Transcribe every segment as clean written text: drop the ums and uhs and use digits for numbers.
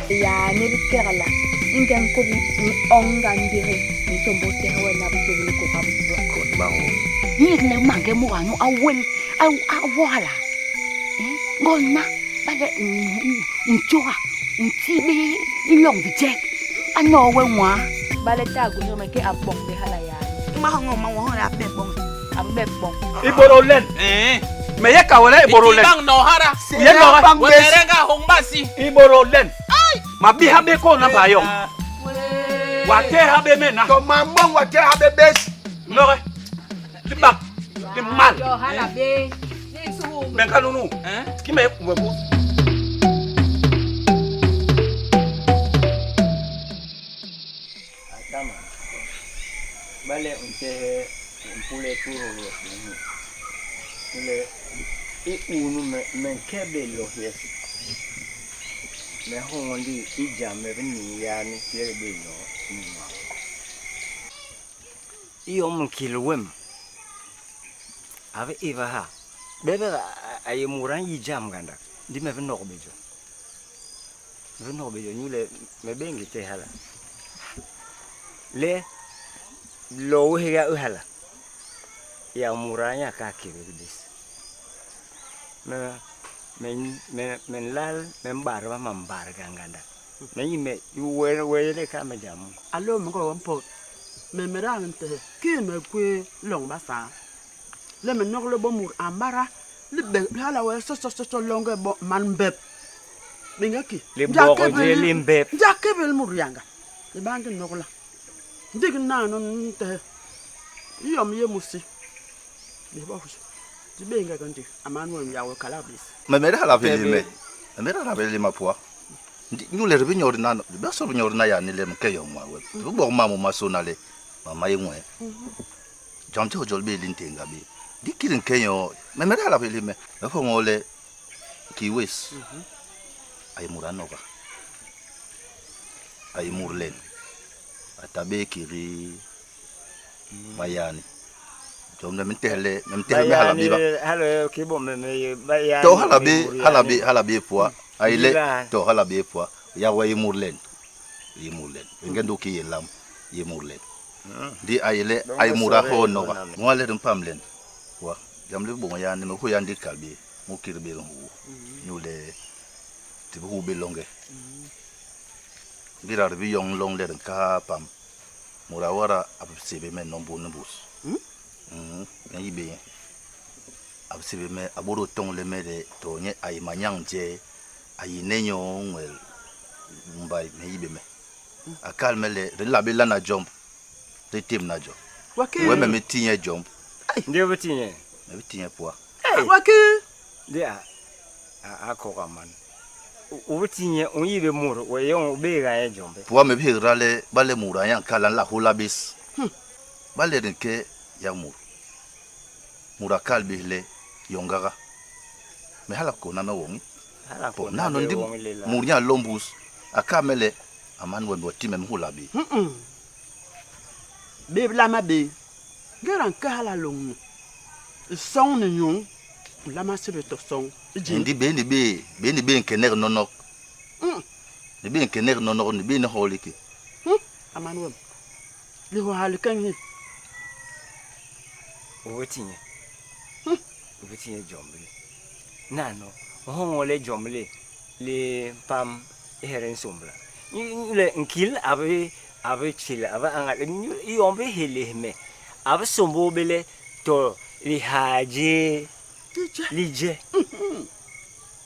Ya ne bikegla nke nkob ong nga ndire ni sombo tehe wena busuku ko ka busuku. Ni le mange mo anu awel a wala. Ngona bale nchoa ntibe ilong bijek ano we nwa. Bale ta go me ke abong be hala ya. Ma ho ma ho la be bong. Abe bong. Iboro len. Me ye ka wala iboro len. Bang no hara. Ye no hara. Weterenga hongbasi. Iboro len. Ma bi ha be ko na ba yo. Wa te ha be me na. To mambo wa te ha be bes. No re. Li ba. Li mal. Yo hala be. Ni su Men ka nunu. Ki me ku ku. Atama. Bale unte mpule turo lo. Ule i unu me men kebe lo yes. Me hondi i jam me ni yani kebe be no. I om kilwem. Ave eva ha. Bebe aye muran yi jam ganda. Ndi me nok bejo. Me nok bejo nyule me bengi te hala. Le lo hega uhala. Ya muranya ka kebe bis. Me me me me lal me mbar ba mambar ganganda. Me yi me we we le ka me jamu. Alo me ko mpo. Me me ra nte ki me kwe long ba sa. Le me nok le bo mur ambara. Le be hala we so so so so longe bo man mbep. Binga ki. Le boko je le mbep. Ja kebel mur yanga. Le bande nok la. Ndig na no nte. Yom ye musi. Be ba fusu. Di benga kandi amanu ya we kalabis. Me mere hala be me. Me mere hala be ma poa. Ñu le bi ñor na ba so ñor na ya ni le mke yo ma we. Bu bo ma mo ma so na le. Mama ye nwe. Jam te jol be lintenga be. Di kirin kenyo me mere hala be me. Me fo ngole ki wes. Ay murano ka. Ay murlen. Atabe kiri mayani. Jom ne mtele me hala bi ba. Hala ki bo me me bayani. To hala be hala be hala be poa. Aile to hala be poa. Ya wa yimurlen. Yimurlen. Ngendo ki yelam yimurlen. Di aile ay mura ho no ba. Mo ale dum pamlen. Wa jam le bo ya ne me ko ya ndi kalbi. Mo kirbe hu. Nyule ti bu be longe. Ngira bi yong long le ka pam. Mura wara ab sebe me nombo nbus. Me yibe. Ab sebe me aboro tong le me de to nye ay manyang je ay nenyo ngwel mbai me yibe me. Akal me le re la be la na jump. Re tem na jump. Wake. We me me tinye jump. Ndi be tinye. Me be tinye poa. Wake. Ndi a a ko ka man. O be tinye on yibe mur we yon be ga ye jombe. Poa me be rale bale mura yan kala la hula bis. Bale ke ya mur. Mura kal bihle yongaga. Me hala ko na me wongi. Hala ko na no ndi mur nya lombus akamele aman we bo time mhula bi. Be la ma be. Geran ka hala long. Song ni nyong. La ma sebe to song. Ndi be ni be be ni be nkener nonok. Ni be nkener nonok ni be ni holiki. Aman we. Li ho hal kan hi. O tinye. O tinye jombe. Nano, ho le jomle le pam heren sombla. Le nkil ave ave chil ave anga yombe hele me. Ave sombo bele to li haje li je.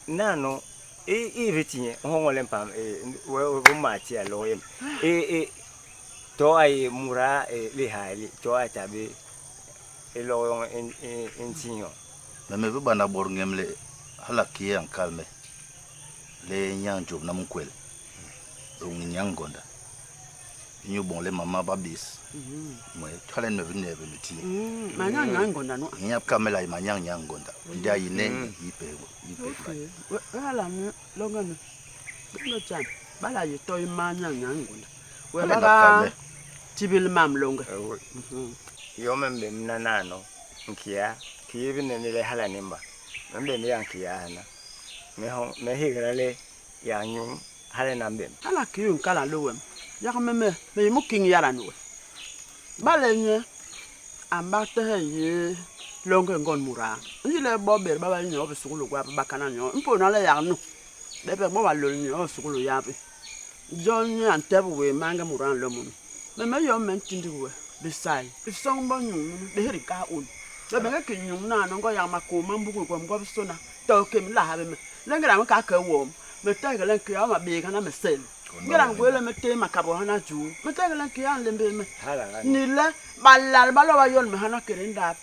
Nano e e vetinye ho le pam e we we mati alo yem. E e to ay mura li hali to ay tabe e lo en en tinyo. Me me be bana bor ngemle hala kiye an kalme. Le nyang job na mkwel. Rung nyang gonda. Nyu bon le mama babis. Mwe chale ne vine be miti. Ma nyang nyang gonda no. Nyap kamela ma nyang nyang gonda. Ndia yine yipe yipe. We hala ni longa ni. No chan. Bala yi toy ma nyang nyang gonda. We ba tibil mam longa. Yo membe mnanano nkia kiyebi ne le hala nimba. Membe mi yankia ana. Me hoñ, me hégda le yak nyuñ hala na mbem. Hala kii u nkal a nlô wem, yak me me me yé mu kiñ yada ni we. Bale nye a mbak tehe i yé loñge ngond mudaa, ndi le bo bet ba ba yé nyoo bisuklu gwap ba kana nyoo, mpôôna le yak nu, bebek bo ba lôl nyoo suklu yap i. Jon nye a ntep wee mañge mudaa a nlo munu. Me me yom me ntindik we, bisai, i soñ bo nyuñ nunu, behee di nkaa un. Me béñge ki nyuñ nano, ngo yak makôô ma mbugul gwom gwobisôna, to kem i nla ha bé me. Le ngéda me nkaa ke wom, me tehge le nkiya wem a béégana me sel. Ngéda me gwé le me téé makabô hana juu, me tehge le nkiya a nlémbél me. Ni le, balal ba lo ba yon me hana kédé ndap.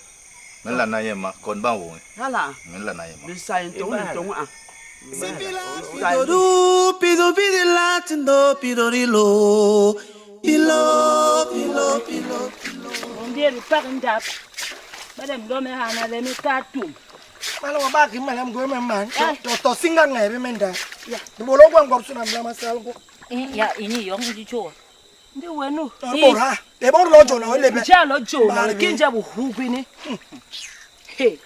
Me nla nañ ma, kon bañ woñi. Hala a. Me nla nañ ma. Bisai ntôñ ni ntôñ a. Ndiye bi pak ndap, ba dem lo me hana le mi ka tum. Malo ma ba ki malam go me man. To to singa ngai be menda. Di bolo gwa ngop suna mla masal go. Ya ini yong ndi cho. Ndi wenu. Bor ha. E bor lo jona o lebe. Nja lo jona ki nja bu hugwini. He.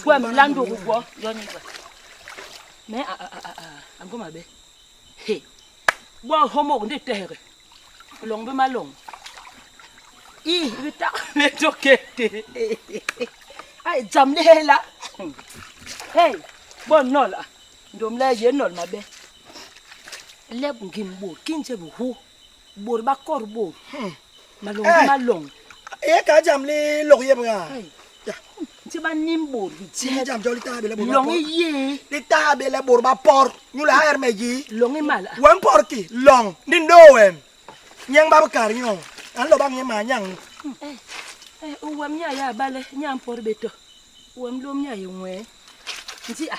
Gwa mlando gwo. Yoni gwa. Me a a a a ngoma be. He. Bo homo ndi tehere. Long be malong. I bi tak me tokete. Ay jam le hela. Hey, bo nola. Ndom le ye nol mabe. Leb ngim bor kinje bu hu. Bor ba kor bor. Malong be malong. E ka jam le lok yeb ga. Nti ba nim bor bi je. Jam jo li ta be le bor. Long e ye. Li ta be le bor ba por. Ñu le haer me ji. Long e mala. Wen por ki long ndi ndo wem. Nyang ba kar nyo. An lo ba ngi ma nyang. Eh eh uwem nya ya bale nya por beto. Uwem lom nya ye nwe. Nti a.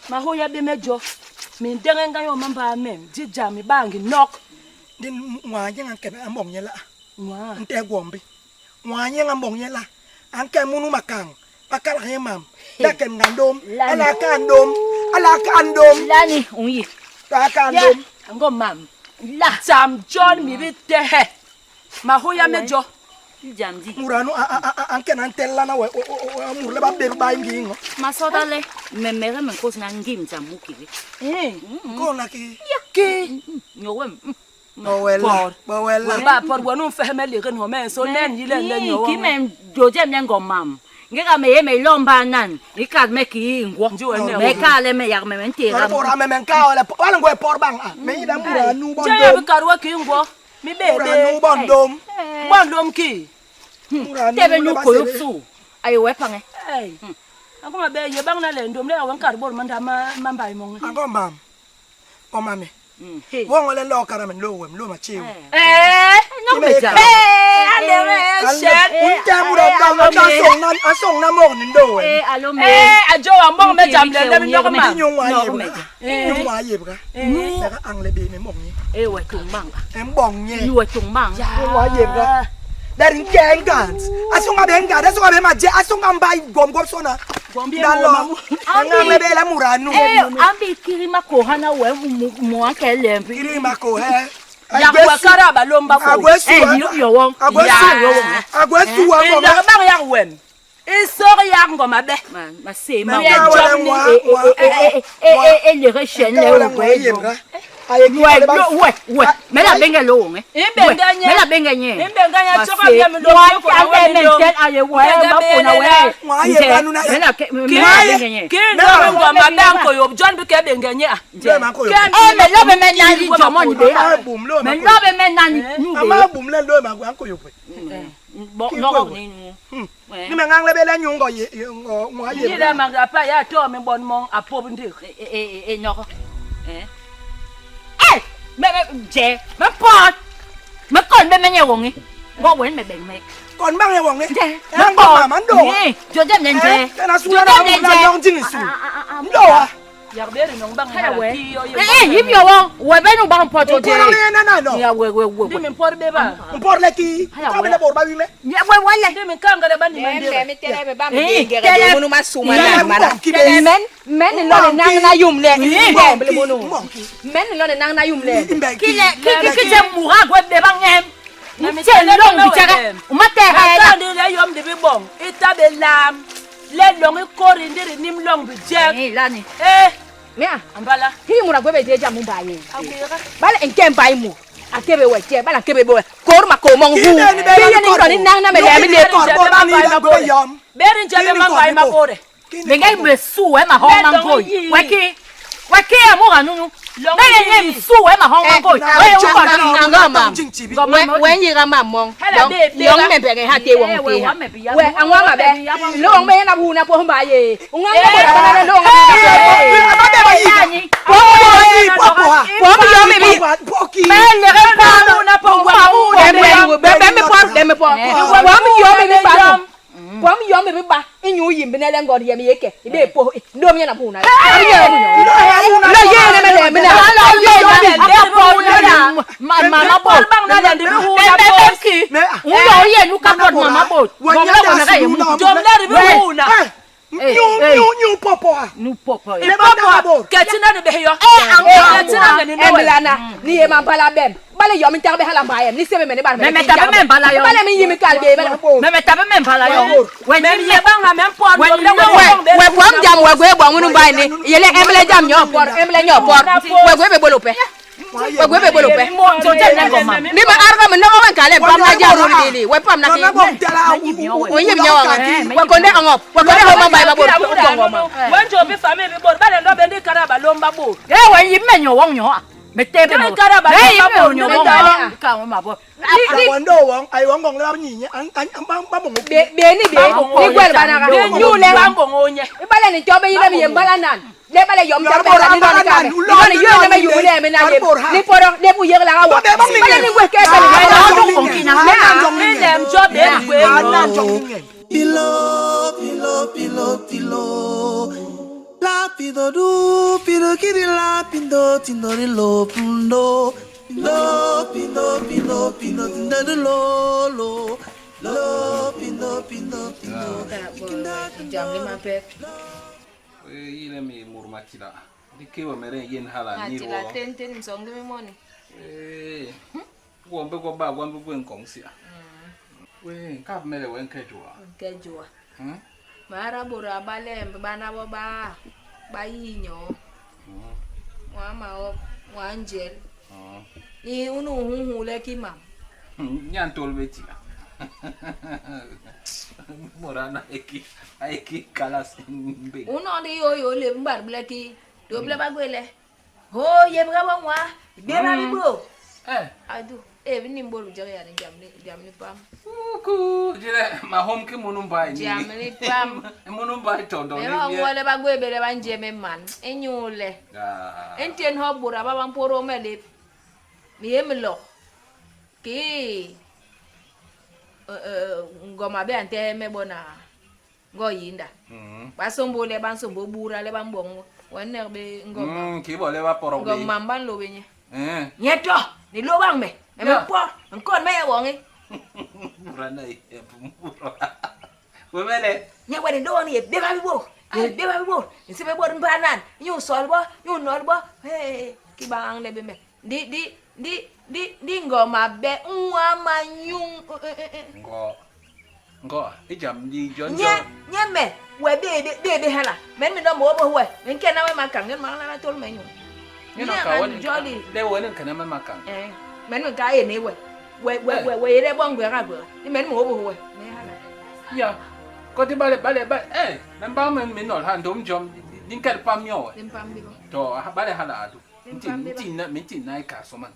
Ma ho ya be me jo. Mi ndenge nga yo mamba mem. Ji jam mi bangi nok. Ndi nwa nyang an kebe ambong nyela. Nwa. Nte gwombi. Nwa nyang ambong nyela. An ke munu makang. Bakal he mam. Da kem ngandom. Ala ka ndom. Ala ka ndom. Lani unyi. Ta ka ndom. Ngo mam. La jam John mi bi tehe. Ma ho ya me jo. Jam di. Muranu an ke nan tella na we mur le ba be ba ngi ngo. Ma soda le me mere me kos na ngim jam mu kiri. Eh. Ko na ki. Ki. Nyowe. Bowela. Bowela. Ba por wonu fehme le ren ho men so nen yile le nyowo. Ki men joje me ngo mam. Ngeka me ye me lomba nan. Ikat me ki ngwo. Me ka le me yak me men tera. Por a me men ka ole. Wala ngwe por bang a. Me ida muranu bon dom. Je ya karwa ki ngwo. Mi be be. Muranu bon dom. Bon dom ki. Tebe nu koyo su. Ayo we pange. Hey. Ango ma be ye bang na le ndom le awan kar bor manda ma mamba mo. Ango mam. O mame. Wongo le lo kara men lo wem lo ma chiu. Eh, no me ja. Eh, ale me shet. Unta mura dam na song na song na mo ni ndo wem. Eh, alo me. Eh, ajo wa mo me jam le le no ma. Nyong wa ye. Nyong wa ye bra. Na ka ang le be me mong ni. Eh, we tung mang. Em bong nye. Ni we tung mang. Nyong wa ye bra. Dari ngengat. Asunga be ngat, asunga be ma je, asunga mbai gom gom sona. Dalo. Anga me be la muranu. Eh, ambi kirima ko hana we mu an ke le. Kirima ko he. Ya kwa kara ba lomba ko. Agwesu. Eh, yo yo won. Agwesu. Agwesu wa ngoma. Ila ba ya wem. Isor ya ngoma be. Ma ma se ma. Ya jom ni. Eh eh eh le rechen le we. Aye ki We we we. Me la benga lo won. Imbe nganye. Me la benga nye. Imbe nganye choka bia mi lo ko ko we mi lo. Aye we ma ko na we. Wa ye banu na. Me la ke me la benga nye. Ki ndo ngoma be anko yo John bi ke benga nye a. Eh me lo be me na ni jomo ni be. Me lo be me na ni nu be. Ama bum le lo ma anko yo pe. Bon no ni nu. Ni me ngang le be le nyungo ye ngo wa ye. Ni le ma pa ya to me bon mon apob ndik. Eh eh no. Eh. Eh me me je me pot. Me kon be me nye wongi. Ngo wen me beng me. Kon bang ye wongi. Je. Me pot. Ma ndo. Ni jo dem nen je. Kana su na na dong jing su. Ndo ah. Ya be ri nong bang ha ki yo yo. Eh yim yo won. We be nu bang pot jo je. Ko le na na no. Ya we we we. Ndi mi por be ba. Mpor le ki. Ko be le bor ba wi me. Ya we we le. Ndi mi kanga le ba ni mande. Me tele be ba mi ngere munu masuma na mana. Men men lo ne nang na yum le. Mbe munu. Men lo ne nang na yum le. Ki le ki ki je mura gwe be ba ngem. Nse long bichara. Uma te ha la. Ndi le yom de bi bong. Ita be lam. Le loñ i kôri ndi di nim loñ bijek. Eh, lani. Eh. Mea. Ambala. Hi mura gwebe je jam mba ye. Agwera. Bale nke mba imu. Akebe we je bala kebe bo. Kor ma ko mong hu. Ki ye ni ndo ni nang na me le mi le. Beri njebe mamba ima bore. Me ngai me su we ma hong mang koi. We ki. We ki ya mura nunu. Me ye me su we ma hong mang koi. We u ko Ngoma. We nyi ga ma mong. Yong me bege ha te wong te ha. We angwa ma be. Lo wong me na bu na po mba ye. Unga ngo bo na na lo wong me. Ba be ba yi. Po po po mi yo mi bi. Me le re pa na po wa Be be be mi po be mi po. Po mi yo mi bi ba. Po mi yo mi bi ba. Inyu yimbi na le ngod ye mi yeke. Ibe po ndo mi na bu na. Lo ye ne me le mi na. Lo ye ne me Ma mama bo. Bang na ndi hu na po. Un yo ye nu ka po mama bo. Wa nya da su na. Jom la di hu na. Nyu nyu nyu popo ha. Nu popo. Le ba da bo. Ketina ni beyo. Eh, Ketina ni no. Emlana, ni ye man bala bem. Bale yo mi tarbe hala mbayem, ni sebe mene bar Me me tabe me bala yo. Bale mi yimi kalbe bale. Me me tabe me bala yo. We ni ye bang na men po We do le We we pom jam we gwe bo ngunu bay ni. Yele emle jam nyo por, emle nyo por. We gwe be bolo pe. We gwe be bolo pe. Ni ma arga mi no wan kale pam na jam ru dili. We pam na ki. We yimi nyo wa. We konde angop. We konde ho man bay ba bor. Ko ngoma. Wen jo bi famille bi bor ba le ndo be ndi kara ba lomba bor. Eh we yimi me nyo wong nyo. Me te be. Ndi kara ba Me lomba yimi bor nyo ndi wong. kara. Ka wong ma bo. Ni wando wong ay wong ngong la nyi an an ba ba mo. Be be ni be ni gwel banaga. Nyu le. Bambo ngonye. Ibale ni tobe yile mi yembala nan. Le bale yom tabe la ni ni kabe. Ni yo ne me yule me na ye. Ni poro le bu yegla ga wa. Bale ni gwe ke bale. Ni nem jo be ni gwe. Pilo, pilo, pilo, pilo. Lapido du, pido kiri lapido, tindori lo pundo. Lo, pido, pido, pido, tindori lo, lo. Lo, pido, pido, pido. Jam li ma pek. Ile mi murmatila. Di kewa mere yen hala ni Atila wo. ten ten msonge mi moni. Eh. Wombe ko ba wombe gwen kongsia. We ka mere wen kejua. Kejua. Hmm? Mara bora balembe bana bo ba ba yinyo. Wa ma o wa njel. Ni unu huhu le ki mam. Nyan tolbeti. Morana eki aeki kalas mbe. Uno ndi yo yo le mbar ble ki. Do ble ba gwele. Ho ye bra ba wa. Be ba bi bo. Eh. Adu. E bi ni mboru jere ya ni jam ni jam ni pam. Kuku jire ma hom ki munu mbai ni. Jam ni pam. Munu mbai tondo Me ni. ba ngole ba gwebe le ba njeme man. Enyule. Ah. Entien ho bora ba ba mporo mele. Mi ye mi lo. Ki ngoma be ante me bona ngo yinda. Basombole bansombo bura le bambongo. Wanner be ngoma. Ki bo le ba poro be. Ngoma mban lo benye. Eh. Nyeto ni lo bang me. Me Yeah. po nkon me ye wongi. Murana ye mura. We mele. Nye wani do woni ye be ba bi bo. Ye be ba bi bo. Ni se be bo mba nan. Nyu sol bo, nyu nol bo. Hey, ki bang le be me. Di di di di di ngoma be nwa ma nyung. Ngo. Ngo, ijam di jon Nye nye me we be be be be hala. Men mi do mo bo we. Men ke na we ma kan ma na tol me nyu. Ni Nye no ka man woni. jolly. Le woni kana me makan. Eh, men mi ka ye ne we. We we we we re bo ngwe ga gwe. Ni men mo bo we. Me hala. Ya. Ko ti bale bale bale eh, men ba men mi nol han dom jom din kel pam yo. Lim pam bi bo. To bale hala adu. Nti nti na mi ti na ka so man.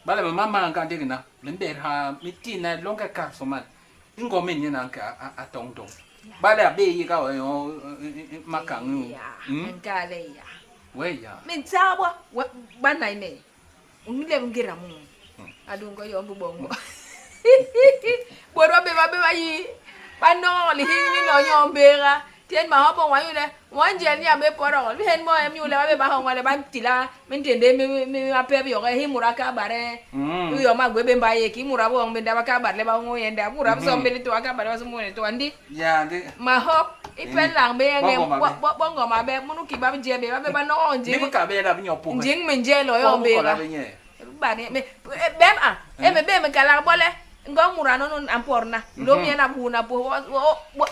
Bale me mama nga ndigi na, me ber ha mi ti na longa ka so man. Ngo me ni na ka a tong dong. Bale a be yi ka o makan Ya, Hmm. nka le ya. We ya. Min tsabwa ba na ime. Ungile ngira mu. Adungo yombu bongo. Borwa be ba be ba yi. Ba no li hi ni no nyombera. Tien ma hobo wa yule. Wanje ni abe poro. Li hen mo em yule ba be ba hongwa le ba tila. Min tende mi mi ape bi yore hi muraka bare. Uyo ma gwe be mbaye ki mura bo ngbe ndaba ka bare le ba ngo yenda. Mura so mbele to aka bare ba so mo ne to andi. Ya ndi. Ma hop ipen lang be nge Bongo ma be. bongo ma be munu ki ba je be ba be ba no Ndi nje. ka be la bi nyopo. Njing min je lo yo Ko la mbera. be nye. Ba ne me bem a. E me be me kala bole. Ngo mura no no amporna. Lo mi na bu na bu wo wo.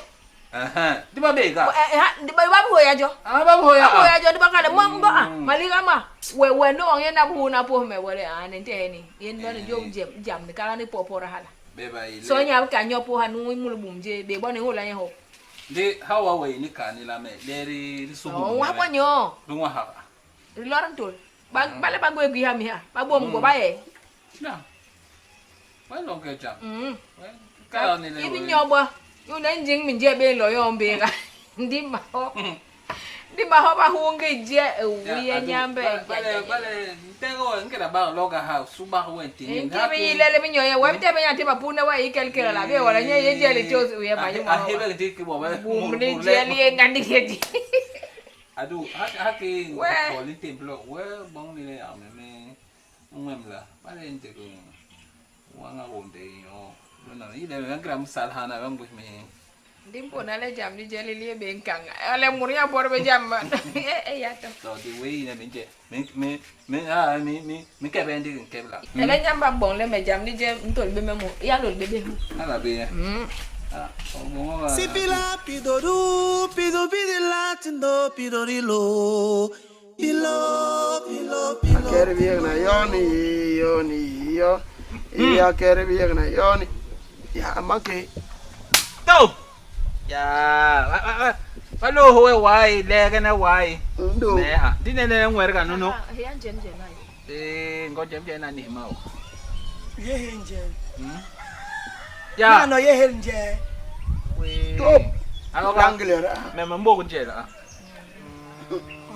Di ba be ka. Di ba bi hôya jo. Ah ba bi hôya. Ba hôya jo di ba kale mo ngo ah maliga ma we we no ye na bu na po me wole ah ne te ni ye no ni jo jam jam ni kala ni popora hala. Be ba ile. So nya ka nyopo ha nu mulu bumje be bo ni hola ye ho. Ndi hawa we ni ka ni la me le ri ri subu. Oh wa bo nyo. Bi wa ha. Ri loran tol. Ba ba le ba go egui ha mi ha. Ba bo mu go ba ye. Na. We lo ke jam. Ka ni le. Ibi nyobo. Yu na njing min je be lo yo mbe ga. Ndi ma ho. Ndi ma ho ba hungi je uye nyambe. Bale bale ntego ngera ba loga ha suba we tini. Nke bi ile le minyo ye we te be nya te ba puna wa ikel kel la be wala nye ye je le tos uye ba nyu ma. Ahebe ke ke bo ba. Bum ni je li ngandi ke ji. Adu ha ha ke ko li templo we bong ni le ame me ngwem la. Bale ntego wanga gonde yo. No ile me ngra musal hana ba ngwe me. Ndi mpona le jam ni jeli li be nkanga. Ale muria bor be jam. E ya to. So the way na me je me me me ah me me me ke be ndi nke bla. Ele nyamba bon le me jam ni je ntol be me mo. Ya lol be be. Ala be. Ah, o Si pila pidoru pido pidila tindo pidorilo pilo pilo pilo. Kere bieg na yoni yoni yo. Ya kere bieg na yoni. Ya amake. To. Ya, ba lo ho wai le ga na wai. Ndo. Me ha. Di ne ne ngwer ga no no. Ya nje nje na. Eh, ngo jem je na ni ma o. Ye he nje. Ya. Na no ye he nje. We. Top. Alo ka. Anglera. Me ma mbo nje la.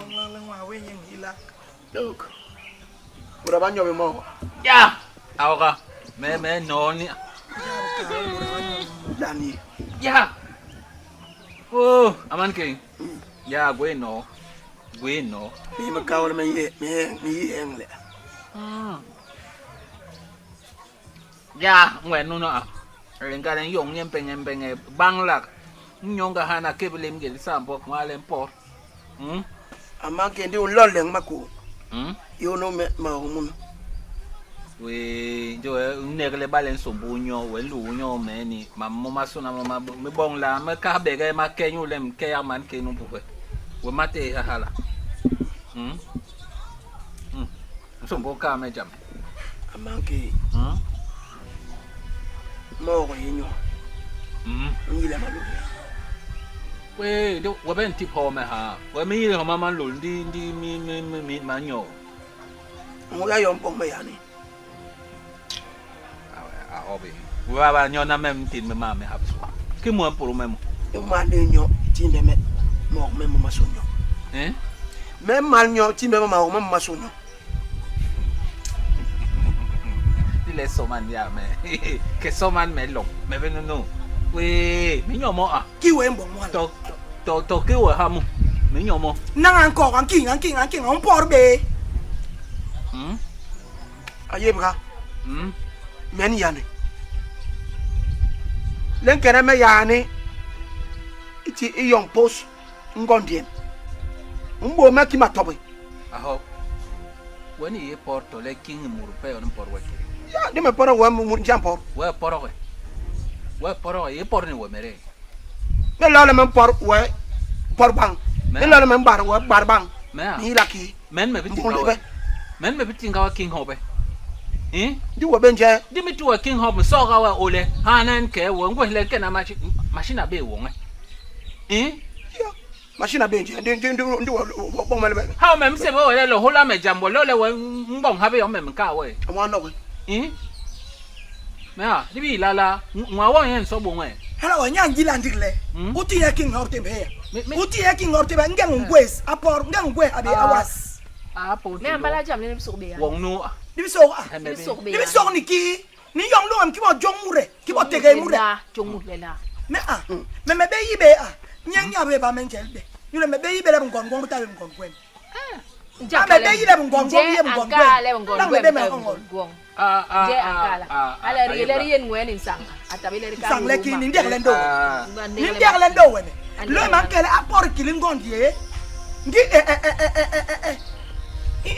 Ongla le ngwa we nyi hila. Look. Ura banyo be mo. Ya. Aoga. Me me no ni. Dani. Ya. Oh, aman ke. Ya gwe no. Gwe no. Mi ma kawal me ye me mi ye engle. Ya, ngwe no no a. Renga len yong nyen pengen penge bang lak. Nyonga hana keblem gel sambo ngalen por. Aman ke ndi un loleng mako. Yo no me ma mun. We jo negle balen sombu nyo we lu nyo me ni ma mo masuna mo ma me bong la me ka bege ma ke nyu lem ke ya man ke nu buwe. We mate ha hala. Sombo ka me jam. Aman ke. Mo ko yinyo. Ngile malu. We do we ben tip ho me ha. We mi ho ma man lu ndi ndi mi mi mi ma nyo. Mo ya yom pong me yani. A obi. Wa ba nyo na mem tin me ma me hapsu. Ki mo puru me mo. E ma le nyo ti me me mo me mo ma so nyo. Eh? Me ma nyo ti me ma mo ma so nyo. Di le so man ya me. Ke so man me lo. Me be no no. We mi nyo mo a. Ki we mbong mo. To to to ki we ha mo. Mi nyo mo. Na ngan ko ngan ki ngan ki ngan ki ngan por be. Aye bra. Men yani. Len kere me yani. Iti iyon pos ngondiem. Mbo me ki matobe. Aho. Weni ye porto le king murpe on por weke. Ya, di me poro we mu jam por. We poro we. We poro ye por ni we mere. Me lole me por we por bang. Me lole me bar we bar bang. Ni la ki. Men me bitin ka we. Men me bitin ka king hobe. Eh? Di we benje. Di mi tu king hobe so ka we ole. Ha nan ke we ngwe le ke na machine be wo nge. Eh? Ya. Machine be nje. Ndi ndi ndi wo bong me le. Ha me mse bo le lo hola me jambo lo le we mbong ha be yo me mka we. Wa no we. Eh? Me ha, di bi la la nwa wo yen so bo nwe. Hala wa nyangi la ndikle. Uti ye king hobe tembe. Uti ye king hobe tembe nge ngwes apor nge ngwe abi awas. Apo. Me ambala jam ne bisok be ya. Wong no. Di bisok a. Di bisok ni ki. Ni yong lo am ki bo jong mure, ki bo tege mure. Jong mure la. Me a. Me me be yibe a. Nyang nya be ba men jel be. Yule me be yibe le ngon ngon ta be ngon gwen. Nja Me be yibe ngon ngon ye ngon gwen. Ngon Me be me ngon gwen. Ah ah. Je akala. Ala ri le ri yen ngwen insang. Atabe le ri ka. Sang le ki ni ndek le ndo. Ni ndek le ndo wene. Lo man kele apor kili ngon die. Ngi e e e e e e.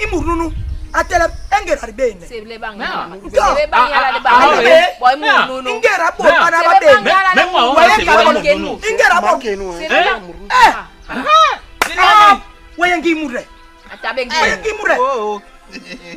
Imur nunu. Atele Engera ri bene. Seble bang. Mea. Seble bang yala le Ah, bang. ah, ah, Boy Mea. mu nunu. Ingera bo Mea. bana ba Sebe bene. bang yala le Me- me- mu. me- Waye me- ka me- mo kenu. Ingera bo. Sebe bang. Eh. Dilani. Waye ngi mure. Atabe ngi. Waye ngi mure. Oh.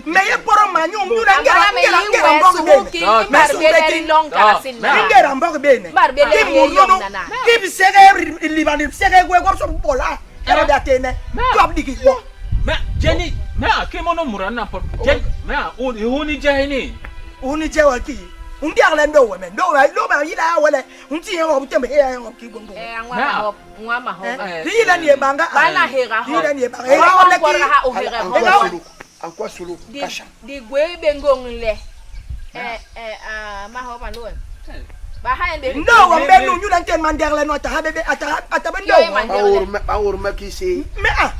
Me ye poro manyu nyuna ngera Angala me ngera yi ngera we mbok suhu bene. ki Ah, mbar me- bele ri long kala Ah, sin me- na. Ingera mbok bene. Mbar bele Ki ri yom murunu. na na. Ki bisege libani bisege gwe gwa so bola. Era da tene. Club digi bo. Me Jenny, me a ke mono murana por. Jenny, me a o huni jahini. Uni je wa ki. Undi agle ndo we me. Ndo we ndo me yila wele. Unti ye obu tembe ye obu ki gongo. Eh angwa ma hop, ngwa ma hop. Eh. Yila ni banga. Bala hera hop. Yila ni banga. Wa Hera wa hop kwara le ha ki. o hera Encore hop. solo. Encore solo. Di Kasha. di gwe be ngong le. Eh eh ah ma hop anu. Ba ha en be. Ndo wa mbe nu nyula nten manderle no ata bebe ata ata be ndo. Yo, man. Ba wor me ba wor me ki se. Me a.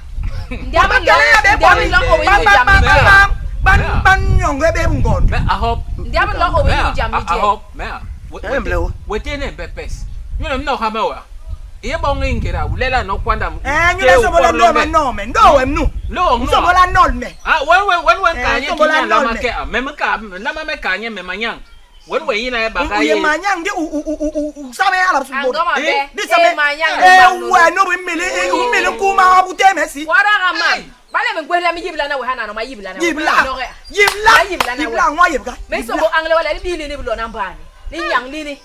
Ndiam Ba lo. kele ya be Ndiam boni. lo o Ba wi ba jam ba mi. ba ba. Ban ban nyongo be ngon. Me a hop. Ndiam lo o Me wi a jam mi a je. hop. Me a. Eh, mlewo. Wete ne bepes. Nyuna mno ha me wa. Iye bongo ingera ulela no kwanda. Eh nyula so bola ndo ma no me. Ndo we mnu. Lo So bola nol me. Ah, wen wen wen wen Eh, kanye tombola kinya lama nol me. ke a mem ka lama me kanye me manyang. Wen wen yina ba ka Uye ye. manyang di u u u u u sabe ala su Angoma bola. be. Di sabe. Eh manyang. Eh we no bi mili u mili kuma bu te me si. Wara ga man. Bale me gwele mi yibla na we hana no ma yibla na. we. Yibla. No re. Yibla. Ma yibla na we. Yibla ngwa yibga. Me so bo angle wala li li ni bulo na mbani. Ni nyang li ni.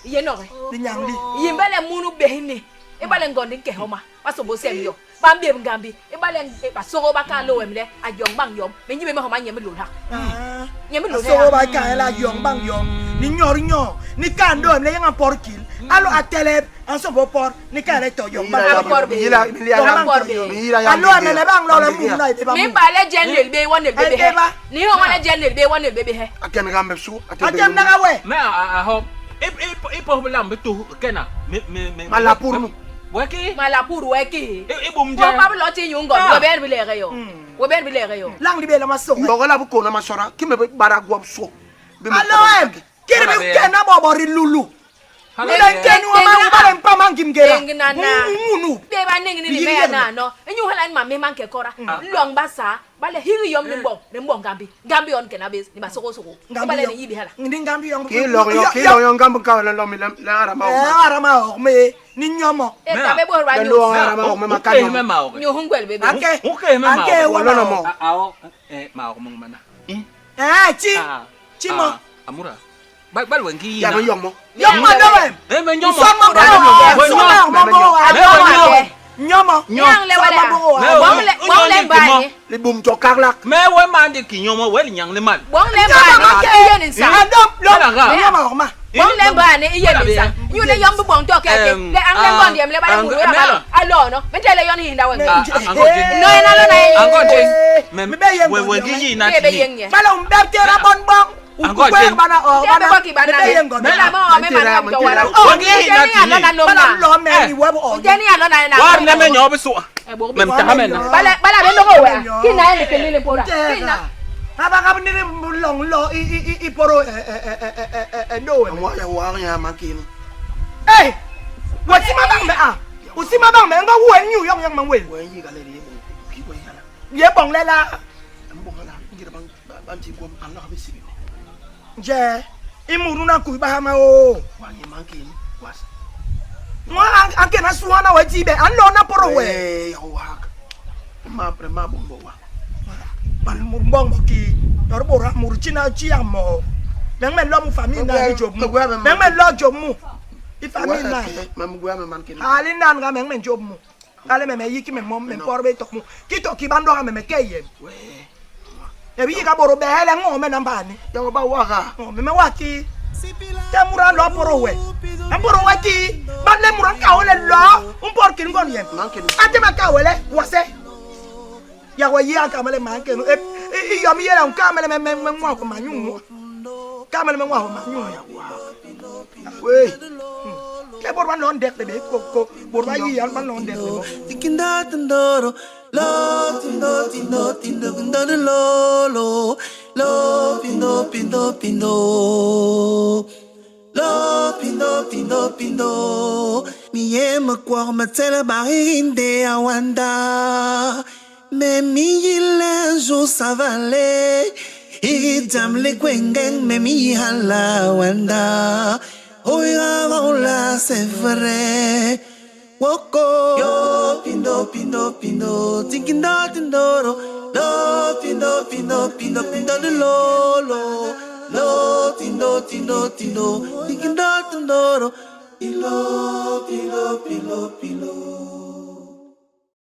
Iye no re. Di nyang li. Yimbele munu behini. Ibale ngondi nke homa. Baso bo sem yo. Ba mbie ngambi. Ibale ba soro ba ka lo wemle a yong bang yom. Me nyibe me homa nyeme lo ha. Ah. Nyeme lo So ba ka la yong bang yong. Ni nyor nyor. Ni kando em le yang por kil. Alo atele an so bo por ni ka le to yong bang. Yila- yong. Yila Yong bang yong. Yila Alo em le bang lo le mu na e ba Mi mu. ba le jen le be won le be Eh, he. ba. Ni ho wala jen le be won le be he. Aken gambe su. Atem na ka we. Me a a hop. E e e po lam be tu kena. Me me me. Malapur nu. Weki. Malapur we ki. E e bom Ko ja. pa lo ti nyun go. Ah. We ben bi le re yo. We ben bi le re yo. Lang li be la ma so. Ndogo la bu ko na masora. Ki me bara gwa so. Be me Alo em. Kiri bi ke na bo bo ri lulu. Hala Ni le be. ke ni wa ma u ba le mpa ma ngim gera. Deng na na. Munu. Be ba ning ni ni me ya na no. Enyu hala ni ma me man ke kora. Long ba sa. Ba le hiri yom ni mbong. Ni mbong gambi. Gambi on ke na be ni ba soko soko. Ba le ni yibi hala. Ndi ngambi yong. Ki lo yo ki lo yo ngambe ka la lo mi la ara ma. Eh arama o me ni nyomo. E ta be bo ra Le nyu. lo ara ma o me ma ka O me ma o. Nyu hungwel be be. Anke. O ke me ma. Anke o. wa No no mo. A a o eh ma o mong mana. Eh chi. Ah. Chi mo. ah, Amura. Bal bal wen ki Ya yina. no yong mo. Yong mo do em. Eh me nyomo. So mo bo. We So nyo. mo bo. Me we nyo. Nyomo. Yang le wala. Me Bong le bong le ba ni. Le bum to karlak. Me we man de ki nyomo we nyang le mal. Bong le ba ni. Iye ni sa. Adam lo. Ala ga. Nyomo o ma. Bong le ba ni iye ni sa. Nyu le yom bu bong to ke ke. Le ang le ngon diem le ba le muru ya ba lo. Alo no. Me te le yon hinda we. Ah, ah, ango je. No ena lo na ye. Ango je. Me Me be yeng we we ki yina Be be ti. yeng ye. Bala um beb tera bon bon. Ango Ukwe je. bana o Te bana. be ko ki bana. Me be yeng Me la mo me ma na to wala. Oh, Ni alo na lo Bala ma. lo me ni webo o. Nje ni alo na na. War ne me nyo be so. Me mta me na. Bala bala be no we. Ki na ye le ke le pora. Ki na. Aba ka ni long lo i i i i poro eh eh eh eh eh eh no we. Wa ya wa ya ma ki no. Eh. Wo si ma bang me ah. O si ma bang me ngo wo nyu yong yong man we. We yi ga le ri mo. Ki we ya la. Ye bong le la. Mbo la ngira ban ban ti gwa an la be sibi. Je. Imuru na ku ba ma o. Wa ni ma ki no. Was. Mo an an ke na suwa na we ti be an lo na poro we. Eh ya wa. Ma pre ma bombo wa. Bal mur mbong mo ki. Yor bora mur china chi amo. Meng men lo mu famille na ni job mu. Meng men lo job mu. I famille na. Ma mu gwa me man ki no. Ali nan ga meng men job mu. Ale me me yi ki me mom me por be tok mu. Ki to ki bando ga me me ke ye. We. E bi ka boro be hele ngo me na mbani. Ya ba wa ga. Oh, me me wa ki. Te mura lo poro we. An poro wa ki. Ba le mura ka ole lo. Un por ki ngon ye. Man ki no. Ate ma ka wele wase. Ya wa yi aka mele ma ke no. E i yo mi yela un ka mele me me me nwa ko ma nyu mo. Ka mele me nwa ko ma nyu ya. We. Ke boro ba lon dek le be ko ko boro ba yi an ba lon dek le bo. Tikinda tindoro, lo tindo tindo tindo tindo lo lo lo pindo pindo pindo lo pindo pindo pindo. Mi yema kwa matela barinde awanda. Mais mi un jour ça va aller. Hiki jam li gwé ngeñ me mi hala wenda. Oiga la c'est vrai. Woko yo pindo pindo pindo tinkindo tindoro lo pindo pindo pindo pindo lo lo lo tindo tindo tindo tinkindo tindoro pilo pilo pilo pilo.